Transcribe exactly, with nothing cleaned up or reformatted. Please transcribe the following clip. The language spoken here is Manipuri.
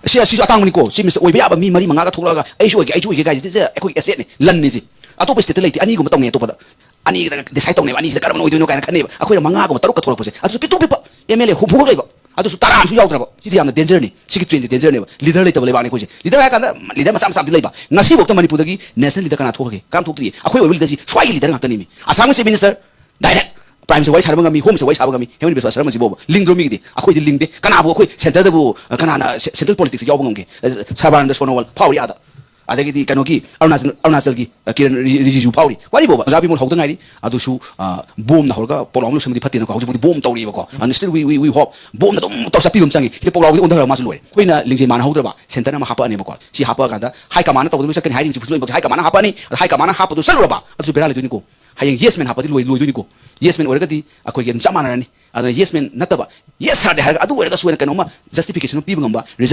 ꯁꯤ, ꯁꯤꯁꯨ ꯑꯇꯥꯡꯕꯅꯤꯀꯣ꯫ ꯆꯤꯐ ꯃꯤꯅꯤꯁꯇꯔ ꯑꯣꯏꯕ ꯌꯥꯕ ꯃꯤ ꯃꯔꯤ ꯃꯉꯥꯒ ꯊꯣꯛꯂꯛꯑꯒ ꯑꯩꯁꯨ ꯑꯣꯏꯒꯦ, ꯑꯩꯁꯨ ꯑꯣꯏꯒꯦ ꯀꯥꯏꯁꯦ, ꯁꯤꯁꯦ ꯑꯩꯈꯣꯏꯒꯤ ꯑꯦꯁꯦꯠꯅꯤ, ꯂꯟꯅꯤ ꯁꯤ꯫ ꯑꯇꯣꯞꯄ ꯁ꯭ꯇꯦꯠꯇ ꯂꯩꯇꯦ꯫ ꯑꯅꯤꯒꯨꯝꯕ ꯇꯧꯅꯩ ꯑꯇꯣꯞꯄꯗ꯫ ꯑꯅꯤꯗ ꯗꯤꯁꯥꯏꯗ ꯇꯧꯅꯩꯕ, ꯑꯅꯤꯁꯤꯗ ꯀꯔꯝꯕꯅ ꯑꯣꯏꯗꯣꯏꯅꯣ ꯀꯥꯏꯅ ꯈꯟꯅꯩꯕ꯫ ꯑꯩꯈꯣꯏꯅ ꯃꯉꯥꯒꯨꯝꯕ ꯇꯔꯨꯛꯀ ꯊꯣꯛꯂꯛꯄꯁꯦ, ꯑꯗꯨꯁꯨ ꯄꯤꯛꯇꯨ ꯄꯤꯛꯄ ꯑꯦꯝ ꯑꯦꯜ ꯑꯦ ꯍꯨꯝꯐꯨꯈꯛ ꯂꯩꯕ, ꯑꯗꯨꯁꯨ ꯇꯔꯥ ꯑꯃꯁꯨ ꯌꯥꯎꯗ꯭ꯔꯕ꯫ ꯁꯤꯗꯤ ꯌꯥꯝꯅ ꯗꯦꯟꯖꯔꯅꯤ꯫ ꯁꯤꯒꯤ ꯇ꯭ꯔꯦꯟꯁꯦ ꯗꯦꯟꯖꯔꯅꯦꯕ꯫ ꯂꯤꯗꯔ ꯂꯩꯇꯕ ꯂꯩꯕꯥꯛꯅꯤ ꯑꯩꯈꯣꯏꯁꯦ꯫ ꯂꯤꯗꯔ ꯍꯥꯏ ꯀꯥꯟꯗ ꯂꯤꯗꯔ ꯃꯆꯥ ꯃꯆꯥ ꯑꯃꯗꯤ ꯂꯩꯕ꯫ ꯉꯁꯤꯐꯥꯎꯗ ꯃꯅꯤꯄꯨꯔꯗꯒꯤ ꯅꯦꯁꯅꯦꯜ ꯂꯤꯗꯔ ꯀꯅꯥ ꯊꯣꯛꯈ꯭ꯔꯒꯦ? ꯀꯅꯥꯝ ꯊꯣꯛꯇ꯭ꯔꯤꯌꯦ꯫ ꯑꯩꯈꯣꯏ ꯑꯣꯏꯕ ꯂꯤꯗꯔꯁꯤ ꯁ꯭ꯋꯥꯏꯒꯤ ꯂꯤꯗꯔ ꯉꯥꯛꯇꯅꯤꯃꯤ꯫ ꯑꯁꯥꯝꯒꯤ chief minister direct prime minister ꯋꯥꯔꯤ ꯁꯥꯟꯅꯕ ꯉꯝꯃꯤ, ꯍꯣꯝ ꯃꯤꯅꯤꯁꯇꯔ ꯋꯥꯔꯤ ꯁꯥꯕ ꯉꯝꯃꯤ, ꯍ꯭ꯌꯨꯃꯦꯟ ꯔꯤꯁꯣꯔꯁ ꯁꯥꯟꯅꯕꯁꯤꯕꯣꯕ꯫ ꯂꯤꯡꯗ꯭ꯔꯣ ꯃꯤꯒꯤꯗꯤ? ꯑꯩꯈꯣꯏꯗꯤ ꯂꯤꯡꯗꯦ꯫ ꯀꯅꯥꯕꯨ ꯑꯩꯈꯣꯏ ꯁꯦꯟꯇꯔꯗꯕꯨ, ꯑ, ꯀꯅꯥꯅ ꯁꯦ-, ꯁꯦꯟꯇ꯭ꯔꯦꯜ ꯄꯣꯂꯤꯇꯤꯛꯁ ꯌꯥꯎꯕ ꯉꯝꯒꯦ? ꯑ, ꯁꯔꯕꯥꯅꯟꯗ ꯁꯣꯅꯣꯋꯥꯜ ꯐꯥꯎꯔꯤ ꯑꯥꯗ꯫ ꯑꯗꯒꯤꯗꯤ ꯀꯩꯅꯣꯒꯤ ꯑꯔꯨꯅꯥꯆꯜ, ꯑꯔꯨꯅꯥꯆꯜꯒꯤ, ꯑ, ꯀꯤꯔꯟ ꯔꯤ-, ꯔꯤꯖꯤꯖꯨ ꯐꯥꯎꯔꯤ꯫ ꯋꯥꯔꯤꯕꯣꯕ, ꯑꯣꯖꯥ ꯕꯤꯃꯣꯜ ꯍꯧꯗ ꯉꯥꯏꯔꯤ꯫ ꯑꯗꯨꯁꯨ, ꯑ, ꯕꯣꯝꯅ ꯍꯧꯔꯒ ꯄꯣꯂꯥꯎ ꯑꯃ ꯂꯣꯏꯁꯟꯕꯗꯤ ꯐꯠꯇꯦꯅꯀꯣ꯫ ꯍꯧꯖꯤꯛꯄꯨꯗꯤ ꯕꯣꯝ ꯇꯧꯔꯤꯕꯀꯣ꯫ And still we, we, we hope꯫ ꯕꯣꯝꯅ ꯑꯗꯨꯝ ꯇꯧ ꯆꯠꯄꯤꯕ ꯑꯃ ꯆꯪꯉꯤ꯫ ꯁꯤꯗ ꯄꯣꯂꯥꯎꯗꯤ ꯑꯣꯟꯊꯈ꯭ꯔꯒ ꯃꯥꯁꯨ ꯂꯣꯏꯔꯦ꯫ ꯑꯩꯈꯣꯏꯅ ꯂꯤꯡꯖꯦꯜ ꯃꯥꯟꯅꯍꯧꯗ꯭ꯔꯕ, ꯁꯦꯟꯇꯔ ꯑꯃ ꯍꯥꯞꯄꯛꯑꯅꯦꯕꯀꯣ꯫ ꯁꯤ ꯍꯥꯞꯄꯛꯑꯀꯥꯟꯗ ꯍꯥꯏ ꯀꯃꯥꯟꯅ ꯇꯧꯗꯕ ꯂꯣꯏ ꯆꯠꯀꯅꯤ ꯍꯥꯏꯔꯤꯕꯁꯤ ꯂꯣꯏꯅꯃꯛꯁꯦ ꯍꯥꯏ ꯀꯃꯥꯟꯅ ꯍꯥꯞꯄꯛꯑꯅꯤ꯫ ꯑꯗ ꯍꯥꯏ ꯀꯃꯥꯟꯅ ꯍꯥꯞꯄꯗꯣ ꯆꯠꯂꯨꯔꯕ, ꯑꯗꯨꯁꯨ ꯕꯦꯔꯥ ꯂꯩꯗꯣꯏꯅꯤꯀꯣ꯫ ꯍꯌꯦꯡ ꯌꯦꯁ ꯃꯦꯟ ꯍꯥꯞꯄꯗꯤ ꯂꯣꯏ-, ꯂꯣꯏꯗꯣꯏꯅꯤꯀꯣ꯫ ꯌꯦꯁ ꯃꯦꯟ ꯑꯣꯏꯔꯒꯗꯤ ꯑꯩꯈꯣꯏꯒꯤ ꯑꯗꯨꯝ ꯆꯞ ꯃꯥꯟꯅꯔꯅꯤ꯫ ꯑꯗꯨꯅ ꯌꯦꯁ ꯃꯦꯟ ꯅꯠꯇꯕ, ꯌꯦꯁ ꯁꯥꯔꯗꯤ ꯍꯥꯏꯔꯒ ꯑꯗꯨ ꯑꯣꯏꯔꯒꯁꯨ ꯑꯣꯏꯅ ꯀꯩꯅꯣꯝꯃ ꯖꯁꯇꯤꯐꯤꯀꯦꯁꯟ ꯑꯃ ꯄꯤꯕ ꯉꯝꯕ, ꯔꯤꯖꯟ